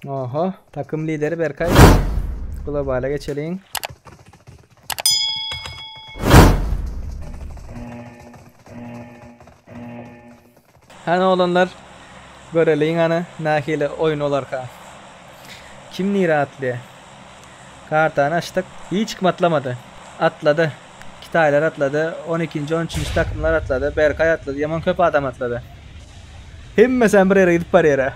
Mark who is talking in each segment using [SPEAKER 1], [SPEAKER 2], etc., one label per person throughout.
[SPEAKER 1] Oho, takym lideri Berkay. Globala geçeliň. Hany oglanlar, göreliň hany nähili oýun bolarka. Kim nirä atlýar? Kartany açdyk. Hiç kim atlamady. Atlady. Kitaýlar atlady. On ikinji, on üçünji takymlar atlady. Berkaý atlady. Ýaman köp adam atlady. Hemmesem bir ýere gidip barýar-a.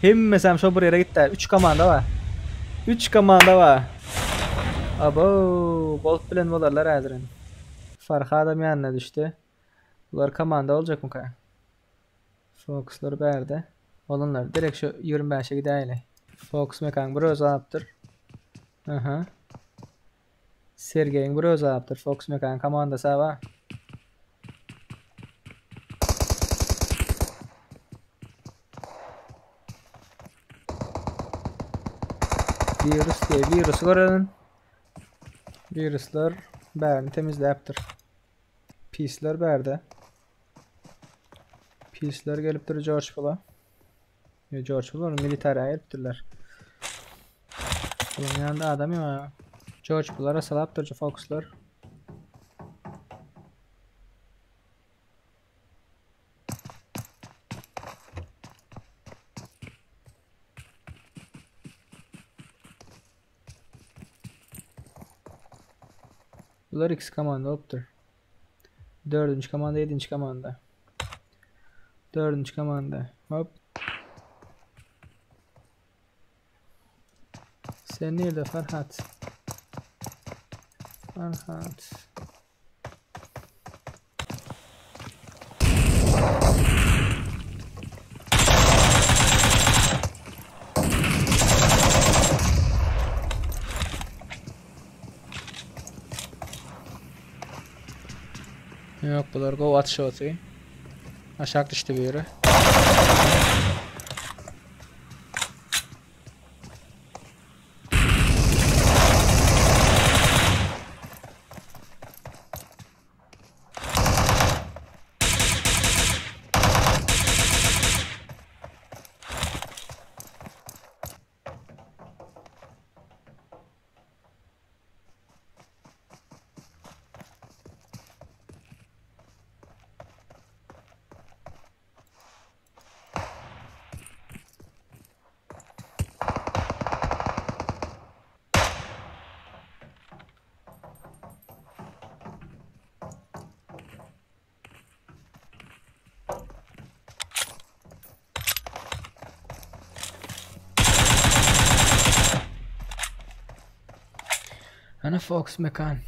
[SPEAKER 1] Hemmesem şo bir ýere gitdi. Üç komanda bar. Üç komanda bar. Abo, Bolt bilen bolarlar häzir indi. Farhadam ýanyna düşdi. Bular komanda boljakmyka? Fokuslar bärde. Olanlar direkt şu 25-e gidäýeli. Fokus mekan bir özi alypdyr. Aha. Sergeýiň bir özi alypdyr. Fokus mekan komandasy bar. Virus diye virus görelim. Viruslar bärini temizläpdir. Pisler bärde. Pisler gelipdir George Pula. George Pula militariýa gelipdirler. Bulan ýanynda adam ýok. George Pulara salapdyr fokuslar. Bular ikisi komanda bolupdyr. Dördünji komanda, ýedinji komanda. Dördünji komanda. Hop. Sen nirde Farhat? Farhat. Ýok bular gowy atyş oty. Aşak düşdi biri. Ana Fox mekan.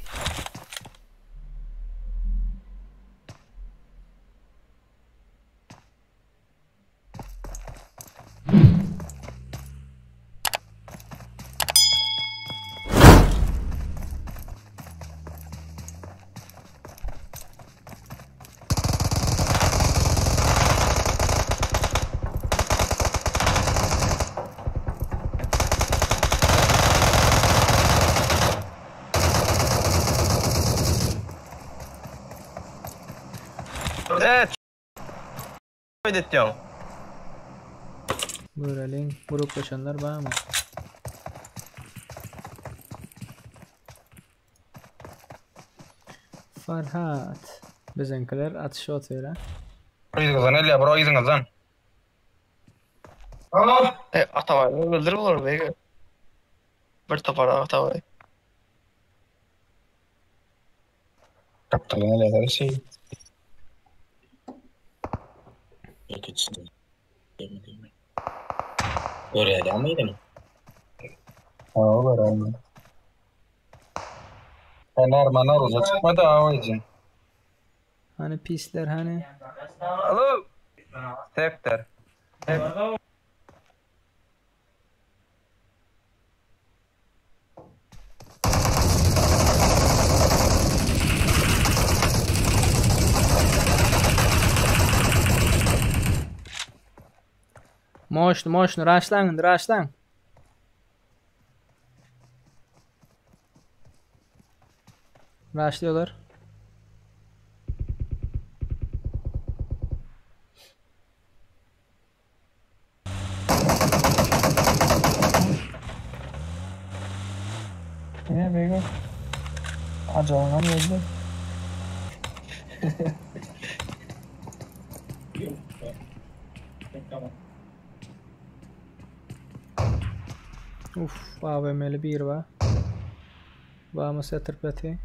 [SPEAKER 2] Evet. Edetýäň.
[SPEAKER 1] Göreliň, gruplaşanlar barmy? Farhat. Biziňkiler atyşyp otyr ha.
[SPEAKER 2] Yzyňyzdan gelýär, bro, yzyňyzdan.
[SPEAKER 3] E, Atabaý öldür bular bege. Bir topar Atabaý.
[SPEAKER 2] Gapdaldan gelýär şey.
[SPEAKER 4] Görýärmi mydym?
[SPEAKER 2] Ha, görýän. Ben normal oruca çykmady ha o için.
[SPEAKER 1] Hani pisler hani?
[SPEAKER 2] Alo. Sektor.
[SPEAKER 1] Moşnu moşnu raşlaň indi raşlaň. Raşlıyorlar.
[SPEAKER 3] Ajaňam geldi.
[SPEAKER 1] Uf, AWM-li bir bar. Vamos ýatyryp ýaty.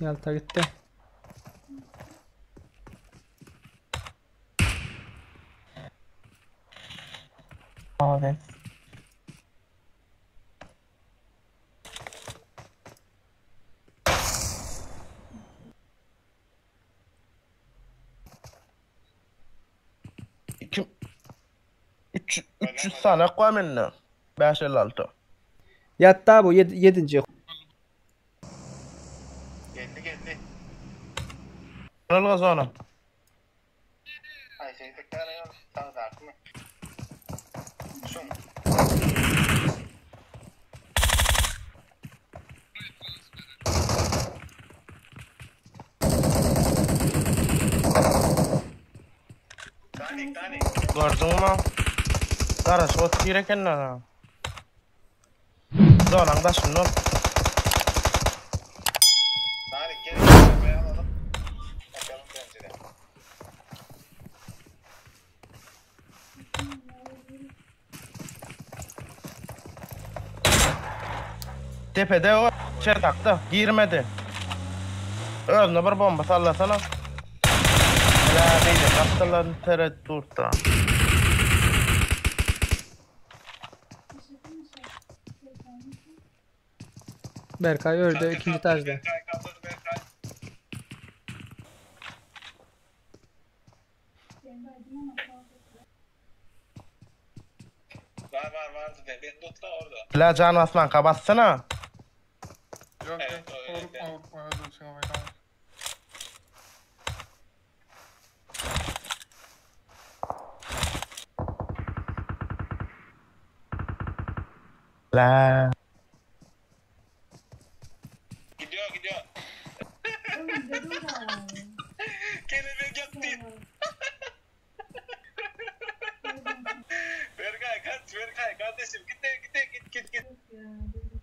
[SPEAKER 1] Ýalta gitdi.
[SPEAKER 3] Abi.
[SPEAKER 4] Kim? 300 300 sany ak bar mende. 556.
[SPEAKER 1] Ýatda bu ýedinji.
[SPEAKER 5] Geldi geldi.
[SPEAKER 4] Alga zona.
[SPEAKER 5] Ay şey tekrar sağdaki mı? Şun. Danik danik.
[SPEAKER 4] Gördüňmi? Garaş otyr ekenler ha. Zonaň daşynda ol.
[SPEAKER 5] Danik gel. Arabayı alalım. Bakalım pencere.
[SPEAKER 4] Depede o çerdakda girmedi. Özüne bir bomba sallasana. La beýle gapdallaryny teret durda.
[SPEAKER 1] Berkay öldü ikinji etajda.
[SPEAKER 5] Berkay kaldırdı Berkay. Var var vardı de. Beni tutla orada.
[SPEAKER 4] La can basman kabatsana.
[SPEAKER 6] Yok
[SPEAKER 5] Evet,
[SPEAKER 6] yok
[SPEAKER 5] öyle.
[SPEAKER 6] korkma korkma özür dilerim.
[SPEAKER 4] La.
[SPEAKER 5] Gidiyor gidiyor. Kelebek yaktı. Berkay kaç Berkay kardeşim git de git de git git git.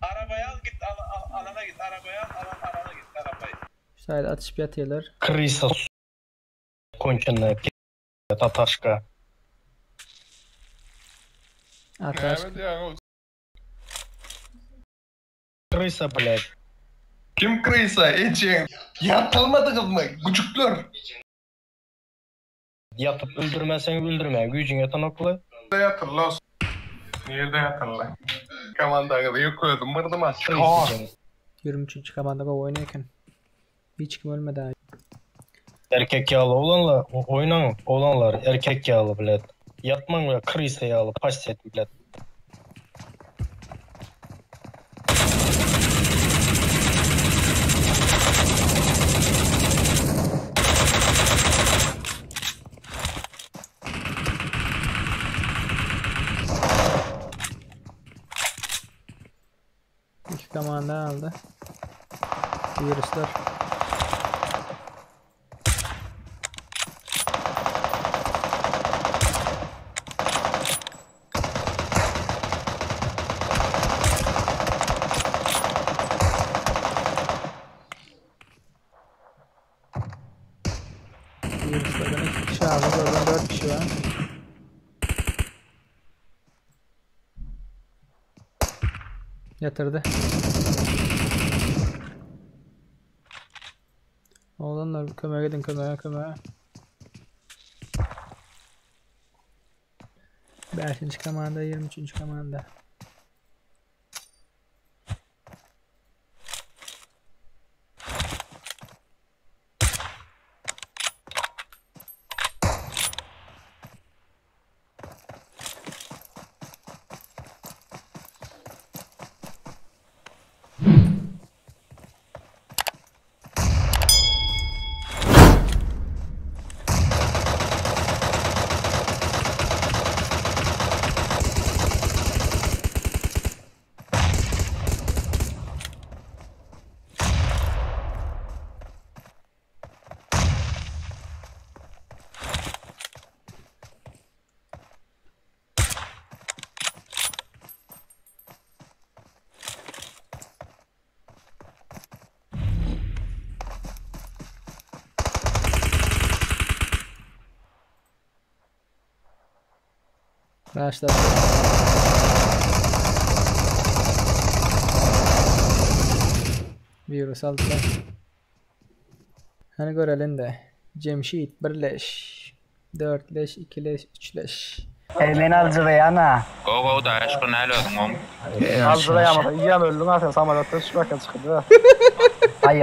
[SPEAKER 5] Arabaya al git al, al, alana git arabaya al alan, alana git arabayı.
[SPEAKER 1] Şu taýda atyşyp ýatyrlar.
[SPEAKER 7] Крыса, с***, конченая, пи***, таташка.
[SPEAKER 1] Ataş.
[SPEAKER 6] Evet ya o.
[SPEAKER 7] Крыса, блядь.
[SPEAKER 6] Kim kırıysa eçen. Yatılmadınız mı? Küçükler.
[SPEAKER 7] Yatıp öldürmesen öldürme. Gücün yatan okula.
[SPEAKER 6] Yatırla olsun. Nerede yatırla? Komandagı yıkıyordum mırdım az.
[SPEAKER 7] Крыса. canım.
[SPEAKER 1] 23. komanda gowy oýnaýar eken. Hiç kim ölmedi ha.
[SPEAKER 7] Erkek yağlı olanlar, oynan olanlar erkek yağlı, блядь. Yatman ve крыса yağlı, passet, блядь.
[SPEAKER 1] İki komanda aldy. Viruslar. Viruslardan iki kişi aldı. Oradan dört kişi var. Yatırdı. Oğlanlar kömek edin kömeğe kömeğe. 5. komanda 23. komanda. Başla. Virus aldylar. Hany görelin-de. Jemşit bir leş. Dört leş, iki leş, üç leş.
[SPEAKER 8] Ey men aljyraýan-a.
[SPEAKER 2] Go go da şu näle özüň oň.
[SPEAKER 4] Aljyraýamasa iýýän öldüň ha sen samolýotdan düşmärkä çykyp.
[SPEAKER 8] Aý.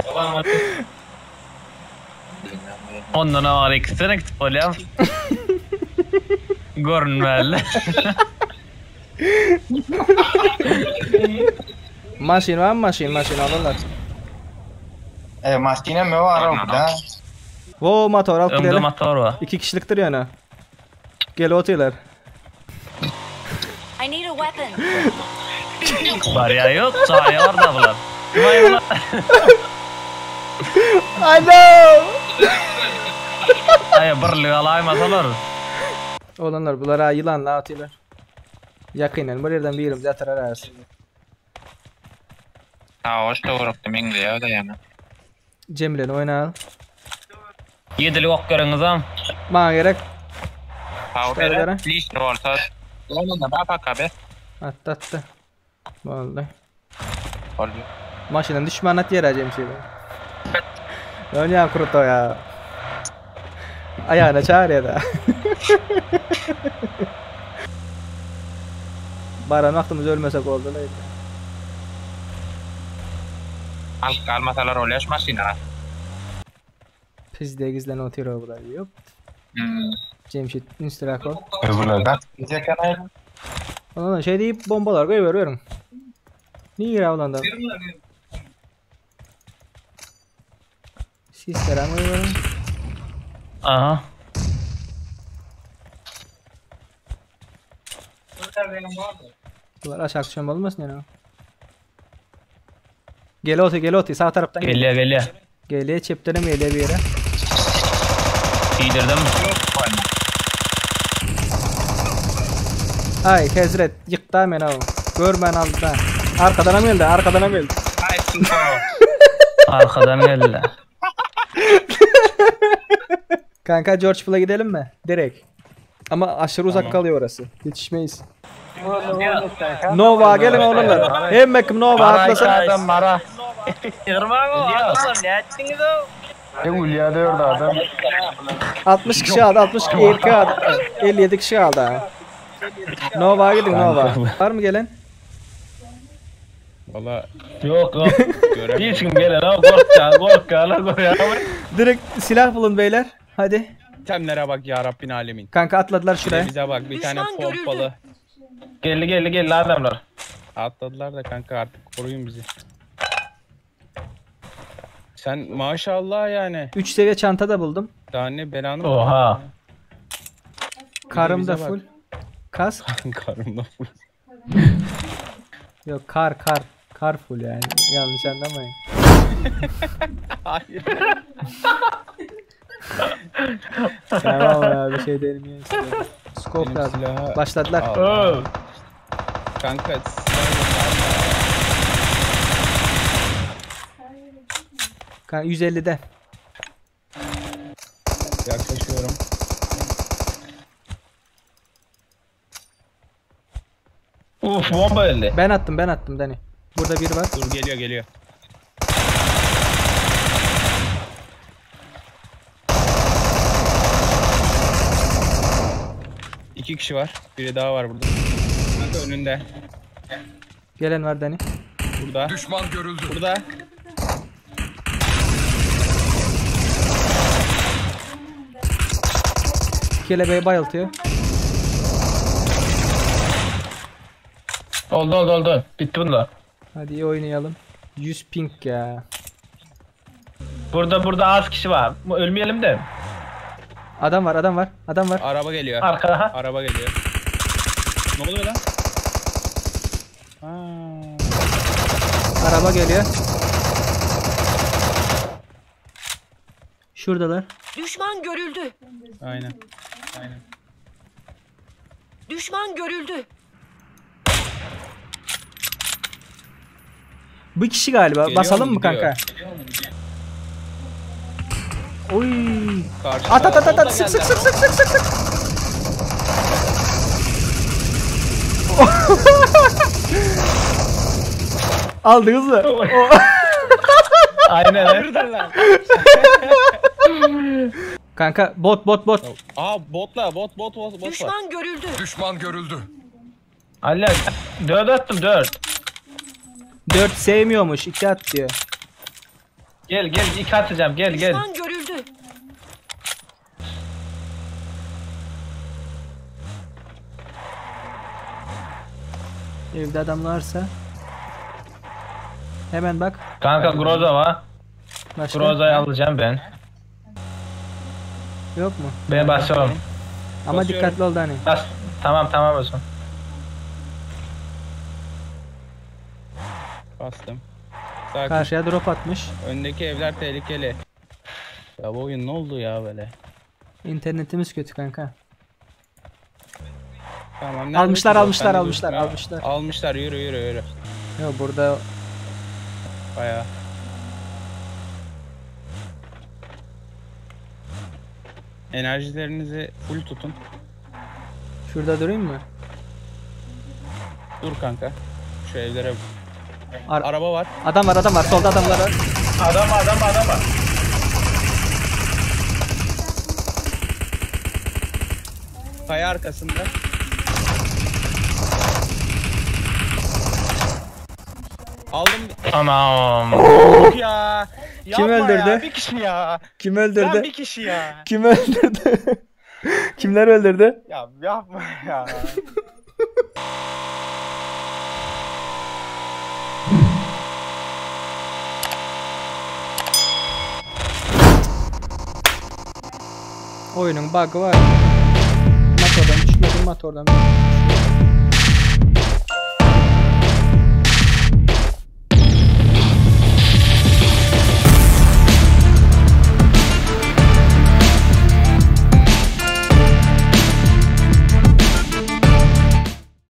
[SPEAKER 9] Ondan awal ikisine gitip bolýar. Görünmeli.
[SPEAKER 1] Maşyn barmy maşyn maşyn alyrlar.
[SPEAKER 2] E maşyn hem var o da.
[SPEAKER 1] Wo motor alyp
[SPEAKER 9] Öňde
[SPEAKER 1] gidelim.
[SPEAKER 9] motor bar.
[SPEAKER 1] İki kişilikdir ýöne. Gelip otyrlar.
[SPEAKER 10] I need a weapon.
[SPEAKER 9] Barýa ýok, jaýa bar da bular. Vay bular.
[SPEAKER 1] Alo!
[SPEAKER 9] Aý birlik alaýmasalar.
[SPEAKER 1] Oglanlar bular ha ýylanla otyrlar. Ýakyndan bir ýerden birimiz ýatyrar häzir.
[SPEAKER 2] Ha hoş dogurupdy meňzeýär da ýana.
[SPEAKER 1] Jemileni oýnaýaly.
[SPEAKER 9] Ýedilik ok gereňizam.
[SPEAKER 1] Maňa gerek.
[SPEAKER 2] Sag
[SPEAKER 1] Şular
[SPEAKER 2] bere.
[SPEAKER 1] bere.
[SPEAKER 2] Lişni bolsa. Onda da paka be.
[SPEAKER 1] Atdy atdy. Boldy.
[SPEAKER 2] Boldy.
[SPEAKER 1] Maşyndan düşmän at ýere Jemşide. Dönýän kruto ya. Aýagyna çağırýar da. Baran wagtymyz ölmesek boldy la.
[SPEAKER 2] Alyp galmasalar bolýar şu maşyna.
[SPEAKER 1] Pizde gizlen otyr o bular. Ýok.
[SPEAKER 2] Hmm.
[SPEAKER 1] Jemşit ünsliräk bol.
[SPEAKER 2] Öbürler gidecek ana.
[SPEAKER 1] Ondan şey diýip bombalar goýber beriň. Nire awlanda? Sislere goýberiň.
[SPEAKER 9] Aha.
[SPEAKER 1] Bular aşak düşen bolmasyn ýene. Gel oty, gel oty, sag tarapdan gel.
[SPEAKER 9] Gelýär, gelýär.
[SPEAKER 1] Gelýär, çepden hem gelýär bir ýere.
[SPEAKER 9] Giydirdim.
[SPEAKER 1] Ay Hezret, ýykda meni aw. Görmän aldy da. Arkadan hem geldi, arkadan hem geldi.
[SPEAKER 2] Ay super.
[SPEAKER 9] Arkadan geldi.
[SPEAKER 1] Kanka George Pula gidelim mi? Direkt. Ama aşırı uzak kalıyor orası. Yetişmeyiz. Nova gelin oğlanlar. Hemme kim Nova
[SPEAKER 4] Mara
[SPEAKER 1] atlasın.
[SPEAKER 4] iki adam mara.
[SPEAKER 9] Ýygyrmaň o adamlar ne etdiňiz o?
[SPEAKER 4] E ulýa dörd adam.
[SPEAKER 1] 60 kişi aldı, 60 kişi aldı. 57 kişi aldı. ha. Nova gidin Nova. Var mı gelen?
[SPEAKER 6] Valla
[SPEAKER 7] Ýok, ýok. Hiç kim gelen ha gorkýar, gorkýarlar gorýar.
[SPEAKER 1] Direkt silah bulun beyler. Hadi.
[SPEAKER 6] itemlere bak ya Rabbin alemin.
[SPEAKER 1] Kanka atladılar şuraya.
[SPEAKER 6] Bize bak bir tane
[SPEAKER 10] Düşman görüldü.
[SPEAKER 6] pompalı.
[SPEAKER 7] Geldi geldi geldi adamlar.
[SPEAKER 6] Atladılar da kanka artık koruyun bizi. Sen maşallah yani.
[SPEAKER 1] 3 seviye çanta da buldum.
[SPEAKER 6] Daha ne belanı
[SPEAKER 7] Oha.
[SPEAKER 1] Karım da
[SPEAKER 6] bize bak.
[SPEAKER 1] full. Kask.
[SPEAKER 6] Karım da full.
[SPEAKER 1] Yok kar kar. Kar full yani. Yanlış anlamayın.
[SPEAKER 6] Hayır.
[SPEAKER 1] Tamam ya bir şey derim ya size. Scope
[SPEAKER 6] Benim
[SPEAKER 1] lazım.
[SPEAKER 6] silaha-
[SPEAKER 1] Başladılar.
[SPEAKER 6] Allah. Kanka silah
[SPEAKER 1] Kanka 150'de.
[SPEAKER 6] yaklaşıyorum.
[SPEAKER 7] Uf bomba geldi.
[SPEAKER 1] Ben attım ben attım Dani. Burada biri var.
[SPEAKER 6] Dur geliyor geliyor. İki kişi var. Biri daha var burada. Kanka önünde.
[SPEAKER 1] Gelen var Dani.
[SPEAKER 6] Burada. Düşman görüldü. Burada.
[SPEAKER 1] Kelebeği bayıltıyor.
[SPEAKER 7] Oldu oldu oldu. Bitti bunlar.
[SPEAKER 1] Hadi iyi oynayalım. 100 ping ya.
[SPEAKER 7] Burada burada az kişi var. Ölmeyelim de.
[SPEAKER 1] Adam var adam var. Adam var.
[SPEAKER 6] Araba geliyor.
[SPEAKER 7] Arkada ha.
[SPEAKER 6] Araba geliyor. Ne oluyor lan? Ha.
[SPEAKER 1] Araba geliyor. Şuradalar.
[SPEAKER 10] Düşman görüldü.
[SPEAKER 6] Aynen. Aynen.
[SPEAKER 10] Düşman görüldü.
[SPEAKER 1] Bu kişi galiba.
[SPEAKER 6] Geliyor
[SPEAKER 1] Basalım
[SPEAKER 6] mu,
[SPEAKER 1] mı kanka? Oy.
[SPEAKER 6] Karşı
[SPEAKER 1] At at at at at. Sık sık sık sık sık sık sık. Aldyňyz mı?
[SPEAKER 9] Aynen.
[SPEAKER 1] Kanka bot bot bot.
[SPEAKER 11] Aa botla bot bot bot bot var.
[SPEAKER 10] Düşman görüldü.
[SPEAKER 6] Düşman görüldü.
[SPEAKER 9] Alla 4 attım 4.
[SPEAKER 1] 4 sevmiyormuş 2 at diyor.
[SPEAKER 9] Gel gel 2 atacağım gel gel.
[SPEAKER 10] Düşman görüldü.
[SPEAKER 1] Evde adam varsa. Hemen bak.
[SPEAKER 9] Kanka Groza var.
[SPEAKER 1] Başka?
[SPEAKER 9] Groza'yı alacağım ben.
[SPEAKER 1] Yok mu?
[SPEAKER 9] Ben basıyorum.
[SPEAKER 1] Ama
[SPEAKER 11] Basıyorum.
[SPEAKER 1] dikkatli ol Dani.
[SPEAKER 9] Bas. Tamam tamam o zaman.
[SPEAKER 11] Bastım. Sakin.
[SPEAKER 1] Karşıya drop atmış.
[SPEAKER 11] Öndeki evler tehlikeli. Ya bu oyun ne oldu ya böyle?
[SPEAKER 1] İnternetimiz kötü kanka.
[SPEAKER 11] Tamam. nerede
[SPEAKER 1] Almışlar
[SPEAKER 11] ki bu?
[SPEAKER 1] almışlar
[SPEAKER 11] Sen de
[SPEAKER 1] almışlar
[SPEAKER 11] dur. Ya,
[SPEAKER 1] almışlar.
[SPEAKER 11] Almışlar yürü yürü yürü.
[SPEAKER 1] Yok burada
[SPEAKER 11] Bayağı. Enerjilerinizi full tutun.
[SPEAKER 1] şurada durayım mı?
[SPEAKER 11] Dur kanka. Şu evlere.
[SPEAKER 1] Ar-
[SPEAKER 11] Araba var.
[SPEAKER 1] Adam var adam var solda adamlar var.
[SPEAKER 4] Adam adam adam var.
[SPEAKER 11] Kaya arkasında. Aldım.
[SPEAKER 9] Tamam.
[SPEAKER 11] Ya.
[SPEAKER 1] Kim
[SPEAKER 4] Yapma
[SPEAKER 1] öldürdü?
[SPEAKER 4] Ya, bir kişi ya.
[SPEAKER 1] Kim
[SPEAKER 4] Lan
[SPEAKER 1] öldürdü?
[SPEAKER 4] bir kişi ya.
[SPEAKER 1] Kim öldürdü? Kimler öldürdü?
[SPEAKER 4] Ya yapma ya.
[SPEAKER 1] Oyunun bug'ı var. Motordan düşmedim motordan.